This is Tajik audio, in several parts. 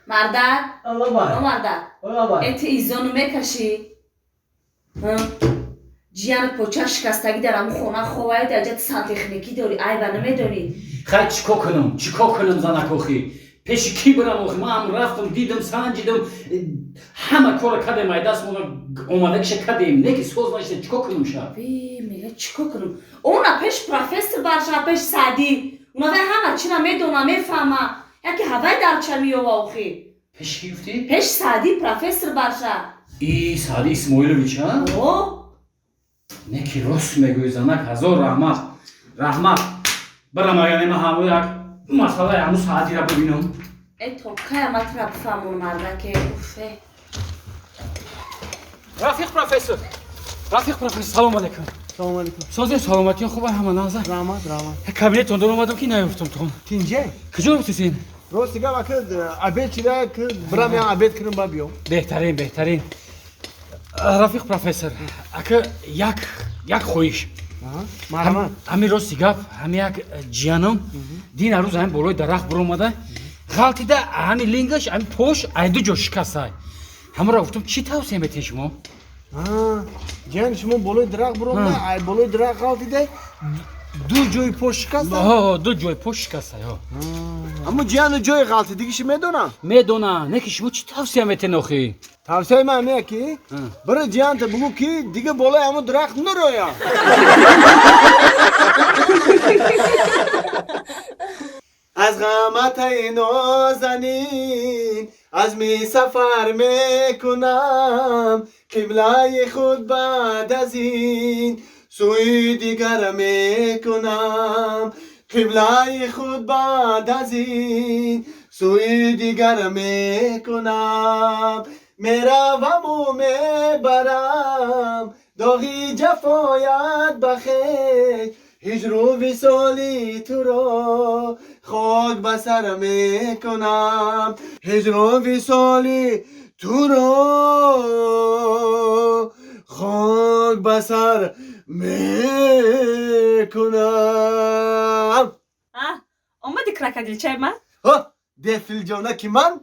Мардак? О, мардак. Э, ту изону мекашӣ? Ҷияни поча шикастагӣ дар ҳамун хона ховаю, дар ҷати сантехникӣ дорӣ, айба намедонӣ? Хай, чӣ кор кунам, чӣ кор кунам, занакохӣ? Пеши кӣ бирам охи? Ман ҳам рафтам, дидам, санҷидам, ҳама кора кардем, ай даст омадагиша кардем, не ки соз нашида. Чӣ кор кунам ша? Мега чӣ кор кунам? Она пеш профессор барша, пеш Саъдӣ. Унавай ҳама чира медона, мефаҳма. Яке ҳавай дарча меёва охи. Пеш кӣ гуфтӣ? Пеш Саъдӣ профессор барша. И Саъдӣ Исмоилович, а? О. Не ки рост мегӯӣ, занак, ҳазор раҳмат, раҳмат. Бирам, агар ма ҳаму як масъалаи ҳаму Саъдира бибинам. Э, то кая ма тура бифаҳмон, мардаке, уфе. Рафиқ профессор, рафиқ профессор, салом алейкум. Салом алейкум. Созем, саломатиён хуб, ҳама назар? Раҳмат, раҳмат. Кабинетон дор омадам, ки наёфтам тон. Тинҷе? Куҷо рафтесен? Рости гап, ака, обед чида, бирам я обед кунам, ба биём. Беҳтарин, беҳтарин. Рафиқ профессор, ака, як хоҳиш. Марҳамат. Ҳамин рости гап, ҳами як ҷиянам дин арӯз ҳамин болои дарахт биромада ғалтида, ҳами лингаш, ҳами пош ай ду ҷо шикастай. Ҳамаро гуфтам, чӣ тавсия метиҳед шумо? Ҷияни шумо болои дарахт биромада, ай болои дарахт ғалтида, ду ҷои пош шикаста? Ду ҷои пош шикастай. Аммо ҷияну ҷои ғалтидигиша медонам? Медона, не ки шумо чӣ тавсия метиҳед охи? Тавсияи ман ҳамия ки бира ҷиянта бугӯ, ки дига болои ҳамун дарахт нароям. Аз ғаматаи нозанин азми сафар мекунам, қиблаи худ баъд аз ин сӯи дигар мекунам, қиблаи худ баъд аз ин сӯи дигар мекунам, мераваму мебарам доғи ҷафоят ба хеш, ҳиҷру висоли туро хок ба сар мекунам, ҳиҷру висоли туро хок ба сар мекунам. Омади, крокодилчаи ман? Дефилҷона, ки ман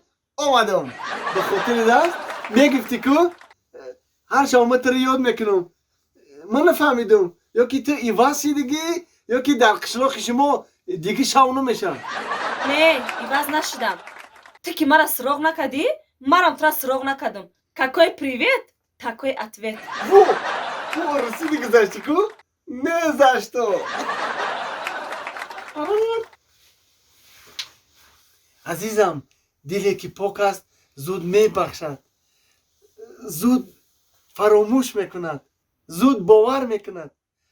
омадам. Ба хотири даст мегуфтӣ ку, ҳар шаб ман туро ёд мекунам. Ман нафаҳмидам, ё ки ту иваз шидагӣ, ё ки дар қишлоқи шумо диги шав намешавад. Не, иваз нашидам. Ту ки мара суроғ накардӣ, марам тура суроғ накардам. Какой привет, такой ответ. Во, русиди гузашти ку, не за что. Азизам, диле ки пок аст, зуд мебахшад, зуд фаромӯш мекунад, зуд бовар мекунад.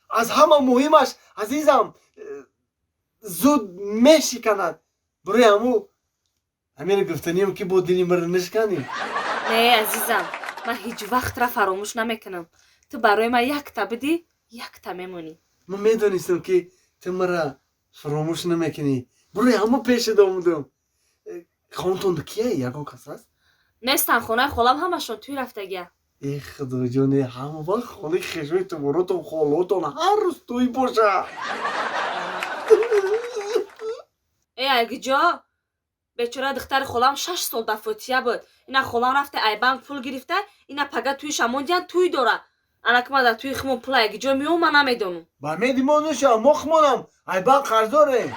Аз ҳама муҳимаш, азизам, зуд мешиканад. Барои ҳаму ҳамиро гуфтанием, ки бо дили маро нашиканӣ. Не, азизам, ман ҳеҷ вақтра фаромӯш намекунам. Ту барои ман якта бидӣ, якта мемонӣ. Ман медонистам, ки ту мара фаромӯш намекунӣ, барои ҳамо пешат омадам. Хонатон кия, ягон кас аст? Нестан, хонаи холам ҳамашон тӯй рафтагия. Э, худоҷоне, ҳама вақт хонаи хешои туборотон, холотон ҳар рӯз тӯй боша. Э, айгиҷо, бечора духтари холам 6 сол дар фотия буд. Ина холам рафта, ай банк пул гирифта, ина пага тӯиша мондиян, тӯй дора. Анаки ман дар тӯи хумон пул айгиҷо меом, ман намедонам. Ба меди мо ноша, мо хумонам ай банк қарздорем.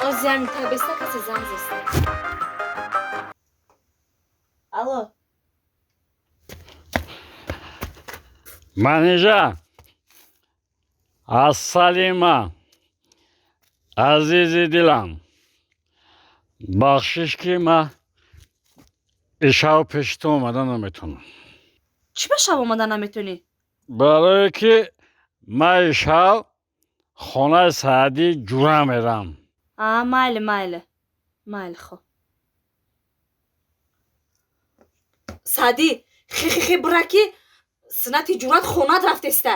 Озиам табеста, касе занг зеста. Алло. Манижа, ассалима, азизи дилам, бахшиш, ки ман ишав пеши ту омада наметавонам. Чӣ ба шаб омада наметонӣ? Барое ки ман ишав хонаи Саъдӣ ҷура мерам. А, майли, майли, майли, хоб. Саъдӣ, хихихи, бура ки синати ҷурат хонат рафтеста.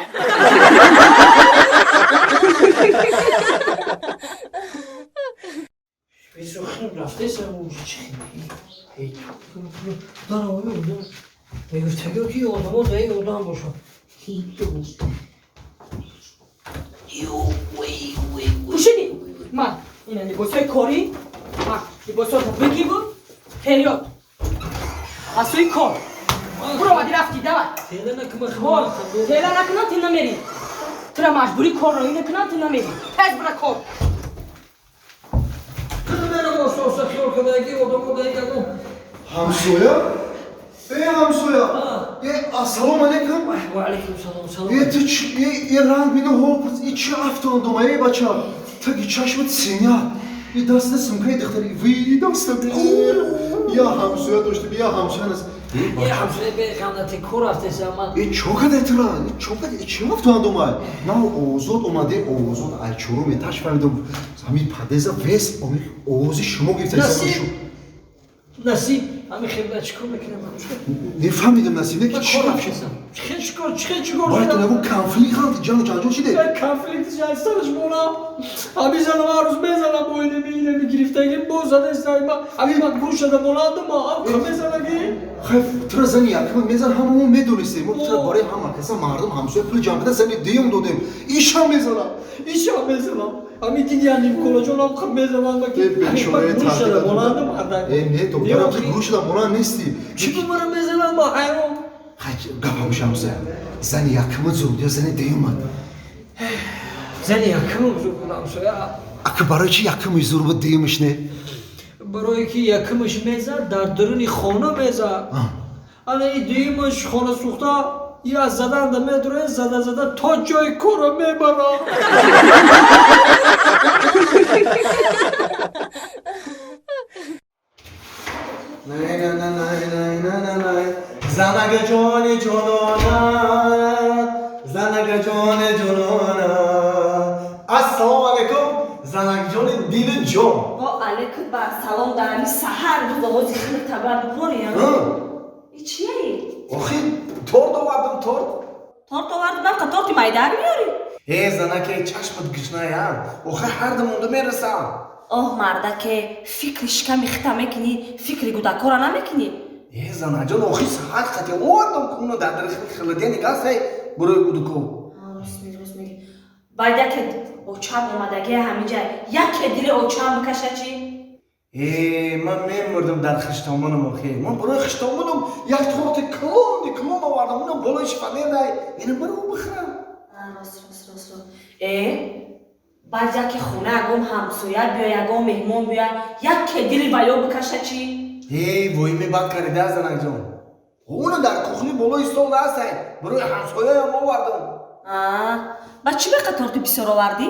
Мегуфтагиё, ки одамо заи одам бошад. Пӯшидӣ? Ма ина либосҳои корӣ, ма либосҳото бигибу. Вперёд! Ба сӯи кор. Буромадӣ, рафтӣ, давай. Тела накума. Кор. Тела накунам, ту намерӣ. Тура маҷбурӣ кор роӣ накунам, ту намерӣ. Тез бура кор. Мерам, оста-оста хиёл кардаги одамо даигагум. Ҳамсоя, э, ҳамсоя, э, ассалому алайкум. Ва алайкум салом, салом. Э, ту чи э, э, ранг бино ҳо, и чи афтондум, э, бача, таги чашмат синя, и даста сумкаи духтари, ви, даста би, я ҳамсоя дошти, я ҳамсоя нест. Е, ҳамсоя, беғамнати кор рафтеса ман. Э, чо кадай тура, э, чо кадай, э, чи афтондумай? На озод омаде, озод ай чорум этаж фаҳмидум, ҳамин подъезда вес овози шумо гирифта. Насиб, насиб ҳамин хелда, чӣ кор мекунам? Нефаҳмидам, насиб не ки Ман чи кор рафтесам, чӣ чикор, чӣ чикор? Бояд ту нагу конфликт халти, ҷану ҷанҷол шиде. Як конфликт шайстанаш монам, ҳамин занам ҳар рӯз мезанам бо инами инами гирифтагӣ, боз задестай ма, ҳамин ман гӯшада монандум, ам мезанаги. Хайф, тура зани якма мезан, ҳамамо медонистем, мо тура барои ҳама каса, мардум, ҳамсоя пул ҷамъ карда зани дуюм додем, ишам мезанам. Ишам мезанам, ҳамин диди нимколаҷонам қаб мезанам. Э, бечораи. Гӯшада монандум. Э, не, духтарам, ту гӯшада монанд нестӣ. Чӣ бу мара мезанам, ма ҳайрон. Хай, гапам ҳамсоя, зани якма зуд ё зани дуюмат? Зани якумам зуд буд, ҳамсоя. Ака, барои чи якумиш зур буд, дуюмиш не? Барое ки якумаш мезад, дар дуруни хона мезад, ана и дуюмаш хона сӯхта, и аз заданда медурояд, зада зада то ҷои корро мебарад. Най на на най най на на най, занага ҷони ҷонона, занага ҷони ҷонона, ассалому алайкум, занакҷони дилу ҷон. Во алайкум ба салом, дар ҳамин саҳар рӯз овози хеле табар буборӣ. И чие? Охи, торт овардам, торт. Торт оварди, бақа торти майдар меёрӣ? Э, занаке, чашмат гишнаям, охи ҳар дамонда мерасам. Оҳ, мардаке, фикри шиками хита мекунӣ, фикри гудакора намекунӣ. Э, занаҷон, охи саҳат қати овардам, куно дар дарахти холодильник ҳастай барои гудако. Рост меги, рост меги. Баъд яке очам омадагия ҳаминҷа, яке дили очам бикаша чӣ? Э, ман мемурдам дар хиштомонам, охи ман барои хиштомонам як торти калони калон овардам, унам болои шифонерай, ина баро бихӯрам. Рост, рост, рост, рост. Э, баъд яке хона ягон ҳамсоя биё, ягон меҳмон биё, яке дили ваё бикаша чӣ? Э, воиме бад карида, занакҷон, уна дар кухни болои стол ҳастай, барои ҳамсояям овардам. Ба чӣ беқа торти бисёр овардӣ?